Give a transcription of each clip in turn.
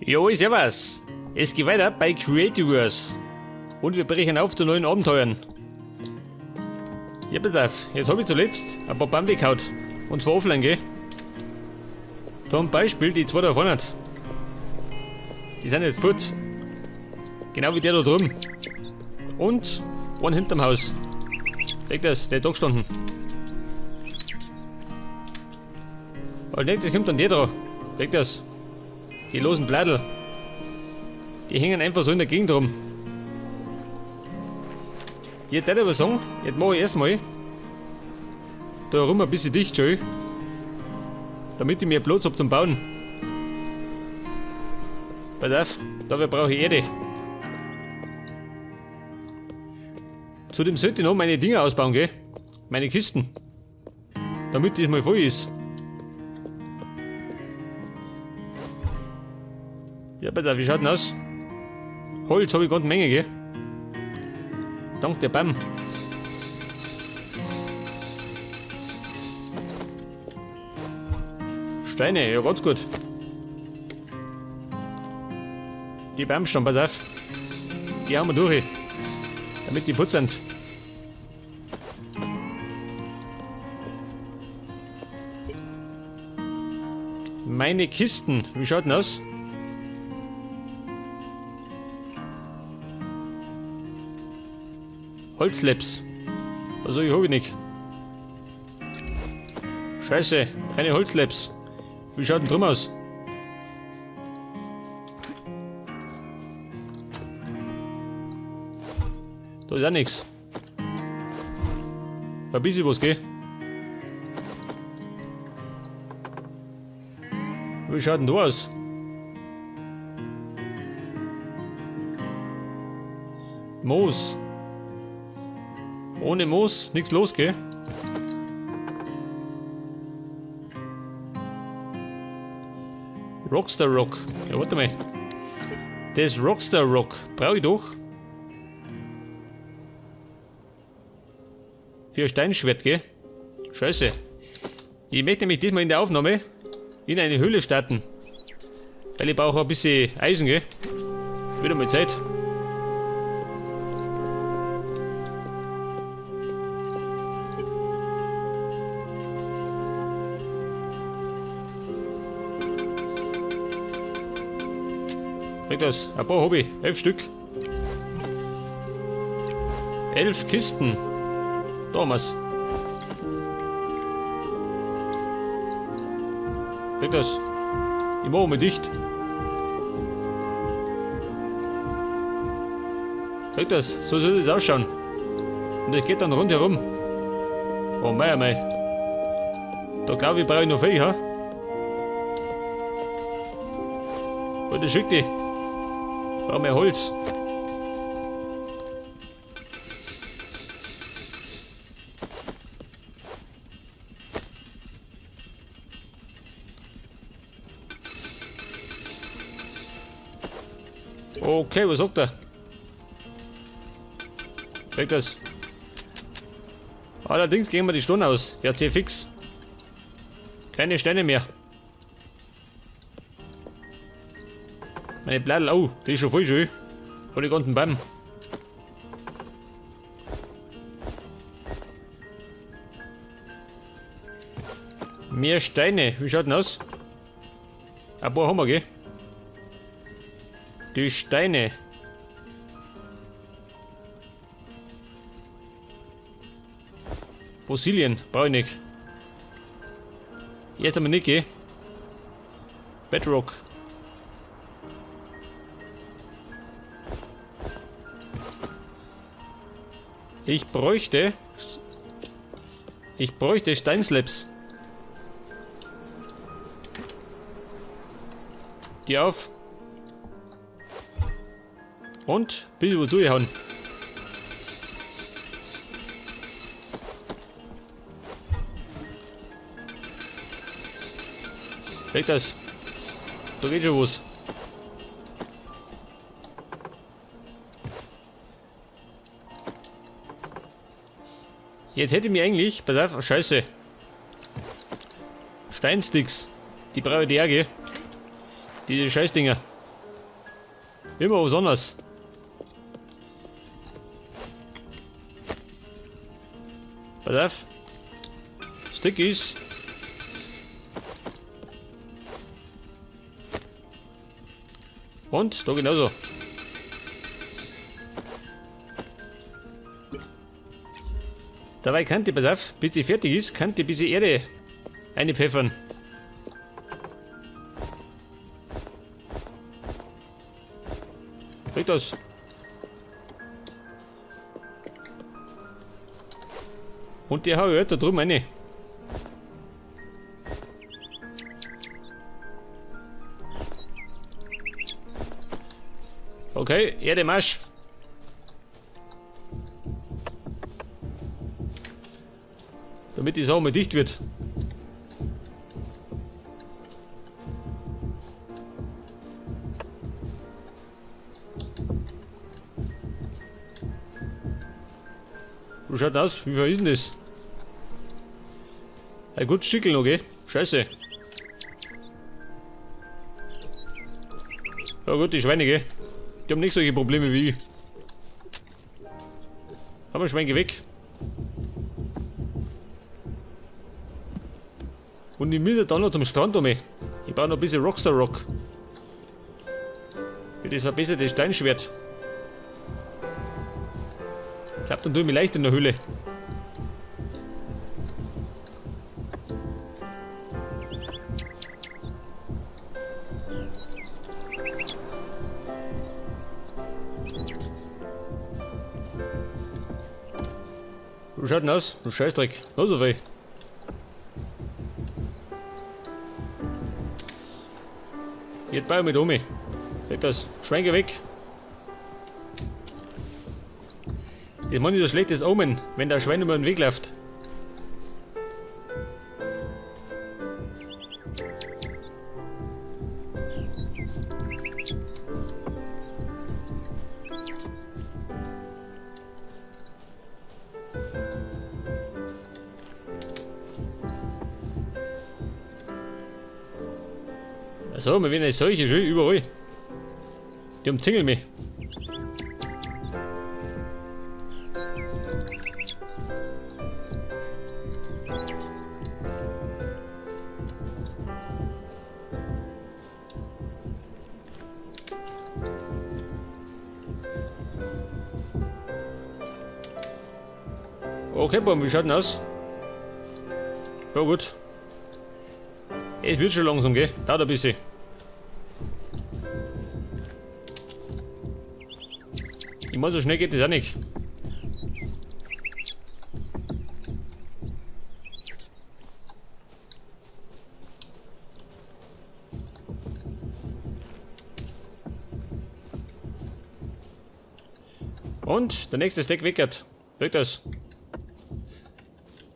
Jo, servus! Es geht weiter bei Creativerse. Und wir brechen auf zu neuen Abenteuern. Ja, pass auf, jetzt hab ich zuletzt ein paar Bambi gehauen. Und zwar offline, gell? Zum Beispiel die zwei da vorne. Die sind nicht fort. Genau wie der da drüben. Und einen hinterm Haus. Seht das, der ist da gestanden. Als nächstes kommt dann der da. Seht das. Die losen Bladel. Die hängen einfach so in der Gegend rum. Ich würde aber sagen, jetzt mache ich erstmal da rum ein bisschen dicht schön, damit ich mehr Platz hab zum Bauen. Pass auf, dafür brauche ich Erde. Zudem sollte ich noch meine Dinger ausbauen, gell? Meine Kisten. Damit das mal voll ist. Ja, pass auf, wie schaut denn aus? Holz hab ich ganz Menge, gell? Dank der Baum. Steine, ja ganz gut. Die Baumstamm, pass auf. Die hauen wir durch, damit die futz sind. Meine Kisten, wie schaut denn aus? Holzlaps. Also ich hab ich nicht. Scheiße, keine Holzlaps. Wie schaut denn drum aus? Da ist auch nix. Ein bisschen was, gell? Wie schaut denn da aus? Moos. Ohne Moos, nix los, gell? Rockstar Rock. Ja, warte mal. Das Rockstar Rock brauche ich doch. Für ein Steinschwert, gell? Scheiße. Ich möchte nämlich diesmal in der Aufnahme in eine Höhle starten. Weil ich brauche ein bisschen Eisen, gell? Wieder mal Zeit. Das, ein paar hab ich, 11 Stück. 11 Kisten. Da haben wir's. Seht das? Ich mach mal dicht. Seht das? So soll das ausschauen. Und das geht dann rundherum. Oh mei, oh mei. Da glaub ich, brauch ich noch viel, ha? Oh, das schickt die. Brauch mehr Holz. Okay, was sagt er? Weg das. Allerdings gehen wir die Stunde aus. Ja, C fix. Keine Steine mehr. Meine Bladel, oh, die ist schon voll schön. Von den ganzen Bäumen. Mehr Steine, wie schaut denn aus? Ein paar haben wir, gell? Die Steine. Fossilien, brauch ich nicht. Jetzt haben wir nicht, gell? Bedrock. Ich bräuchte Steinslabs. Die auf. Und ein bisschen was durchhauen. Weg das. Da geht schon was. Jetzt hätte ich mir eigentlich, pass auf, scheiße. Steinsticks. Die brauche ich die auch, gell? Diese Scheißdinger. Immer was anderes. Pass auf. Stickies. Und da genauso. Dabei kann die, pass auf, bis sie fertig ist, kann die bisschen Erde einpfeffern. Kriegt das. Und die hau ich halt da drüben rein. Okay, Erde Marsch. Damit die Sache mal dicht wird. Wie schaut das aus? Wie viel ist denn das? Ein gutes Stückel noch, gell? Scheiße. Ja gut, die Schweine, gell? Die haben nicht solche Probleme wie ich. Haben wir Schweine weg. Und ich muss dann noch zum Strand um. Ich brauche noch ein bisschen Rockstar Rock. Für das verbesserte Steinschwert. Ich glaub, dann tue ich mich leicht in der Höhle. Wie schaut denn aus? Du Scheißdreck. Nur so viel. Jetzt baue ich mit um. Leg das Schwein weg. Ich meine, nicht so schlechtes Omen, wenn der Schwein über den Weg läuft. So, wir werden eine Seuche schön überall. Die umzingeln mich. Okay, Baum, wie schaut denn aus? Ja gut. Es wird schon langsam, gell? Dauert ein bisschen. Ich meine, so schnell geht das auch nicht. Und der nächste Stack weckert. Weg das.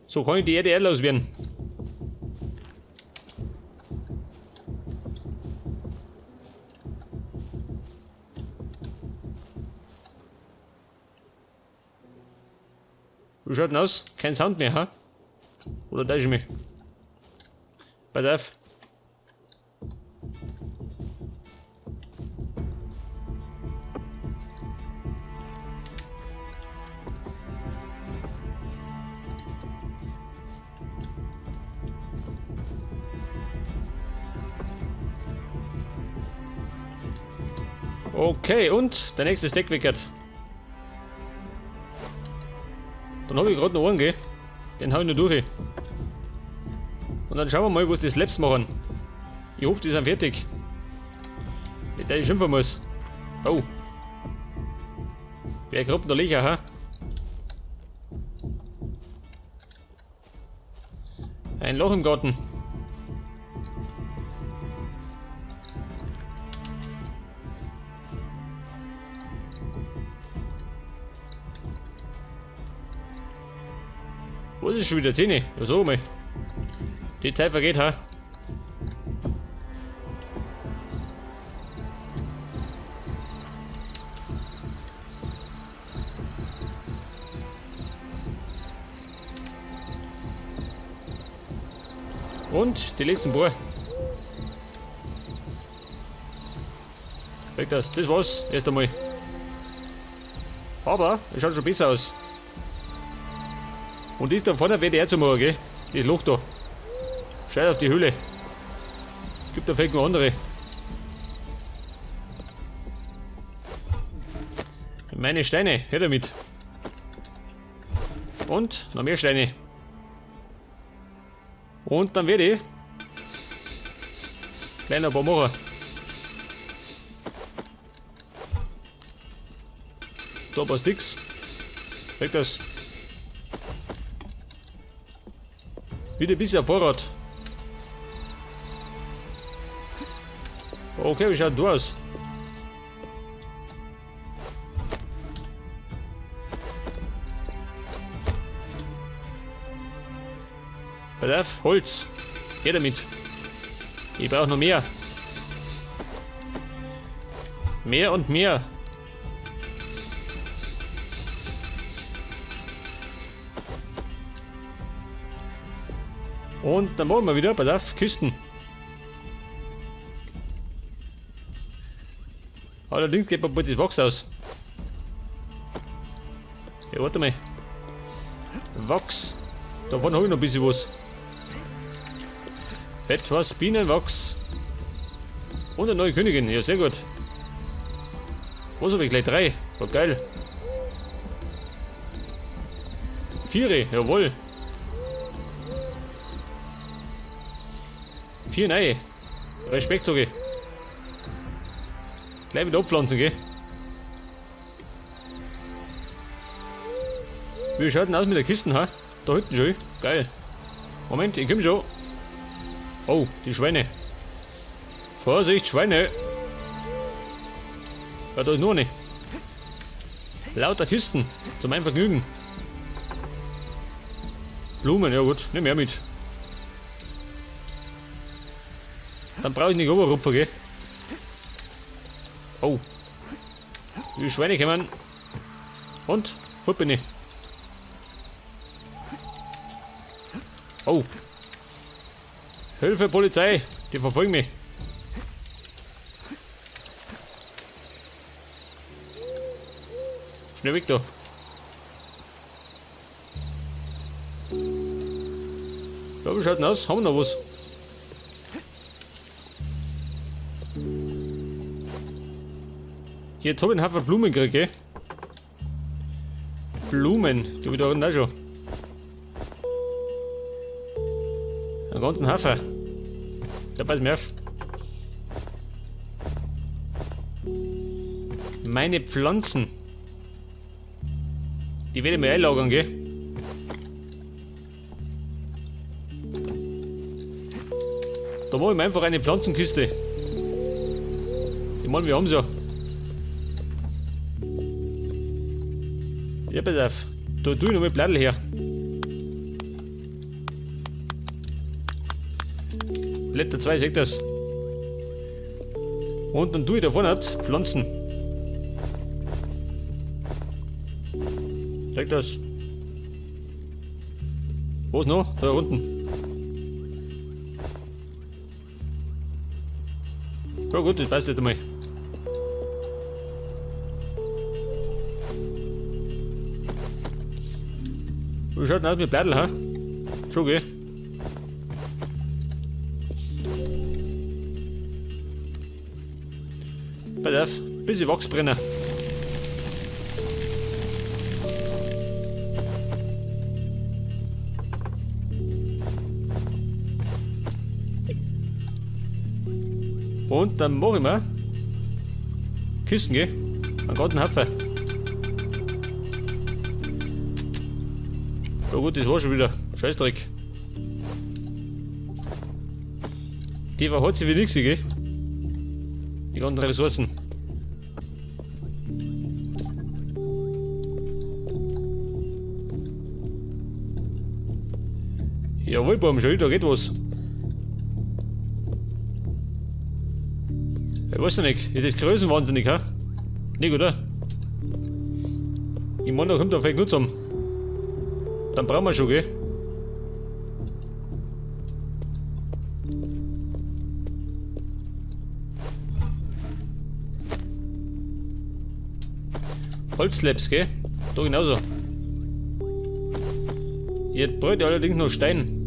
So kann ich die Erde auch loswerden. Wie schaut denn aus? Kein Sound mehr, ha? Oder täusche ich mich? Pass auf. Okay, und der nächste Stack weckert. Dann hab ich grad noch einen, gell? Den hau ich noch durch. Und dann schauen wir mal, was die Slabs machen. Ich hoffe, die sind fertig. Mit der ich schimpfen muss. Oh. Wer grabt noch Löcher, ha? Ein Loch im Garten. Was ist schon wieder 10? Ja, so mal. Die Zeit vergeht, ha? Und die letzten paar. Weg das. Das war's. Erst einmal. Aber es schaut schon besser aus. Und das da vorne werde ich auch zu machen, gell? Das Loch da. Scheiß auf die Höhle. Gibt da vielleicht noch andere. Meine Steine, her damit. Und noch mehr Steine. Und dann werde ich gleich noch ein paar machen. Da ein paar Sticks. Weg das. Wieder ein bisschen Vorrat. Okay, wie schaut du aus? Pass auf, Holz. Geh damit. Ich brauche noch mehr. Mehr und mehr. Und dann machen wir wieder, pass auf, Kisten. Allerdings geht mir bald das Wachs aus. Ja, warte mal. Wachs. Davon habe ich noch ein bisschen was. Etwas Bienenwachs. Und eine neue Königin. Ja, sehr gut. Was habe ich gleich? 3. War geil. 4, jawohl. 4 neue. Respekt, sag ich. Gleich wieder abpflanzen, gell? Wie schaut denn aus mit der Kiste, ha? Da hinten schon. Geil. Moment, ich komm schon. Oh, die Schweine. Vorsicht, Schweine. Ja, da ist noch eine. Lauter Kisten. Zu meinem Vergnügen. Blumen, ja gut, nimm her mit. Dann brauche ich nicht Oberrupfer, gell? Oh. Die Schweine kommen. Und? Fort bin ich. Oh. Hilfe, Polizei! Die verfolgen mich. Schnell weg da. Ja, wie schaut denn aus? Haben wir noch was? Jetzt hab ich einen Haufen Blumen gekriegt, gell? Blumen, die hab ich da unten auch schon. Einen ganzen Haufen. Da pass mir auf. Meine Pflanzen. Die werde ich mir einlagern, gell? Da mach ich mir einfach eine Pflanzenkiste. Ich meine, wir haben's ja. Ja, pass auf. Da tue ich noch mit Blättel her. Blätter 2, seht das. Und dann tue ich da vorne Pflanzen. Seht das. Wo ist noch? Da unten. Ja gut, das passt jetzt einmal. Wie schaut denn aus mit Blättel, hä? Schon, gell? Pass auf, bisschen Wachsbrenner. Und dann mach ich mir Kisten, gell? Einen ganzen Haufen. Ja gut, das war schon wieder. Scheißdreck. Die war heute wie nix, gell? Die ganzen Ressourcen. Jawohl, Baum, schön, da geht was. Ich weiß nicht, ist das größenwahnsinnig, hä? Nicht, oder? Ich meine, da kommt da vielleicht gut zusammen. Dann brauchen wir schon, gell? Holzslabs, gell? Da genauso. Jetzt brauche ich allerdings noch Stein.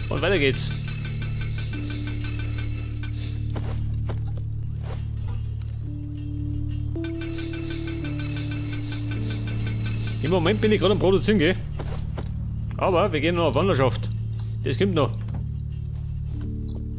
Und weiter geht's. Im Moment bin ich gerade am Produzieren, gell? Aber wir gehen noch auf Wanderschaft. Das kommt noch.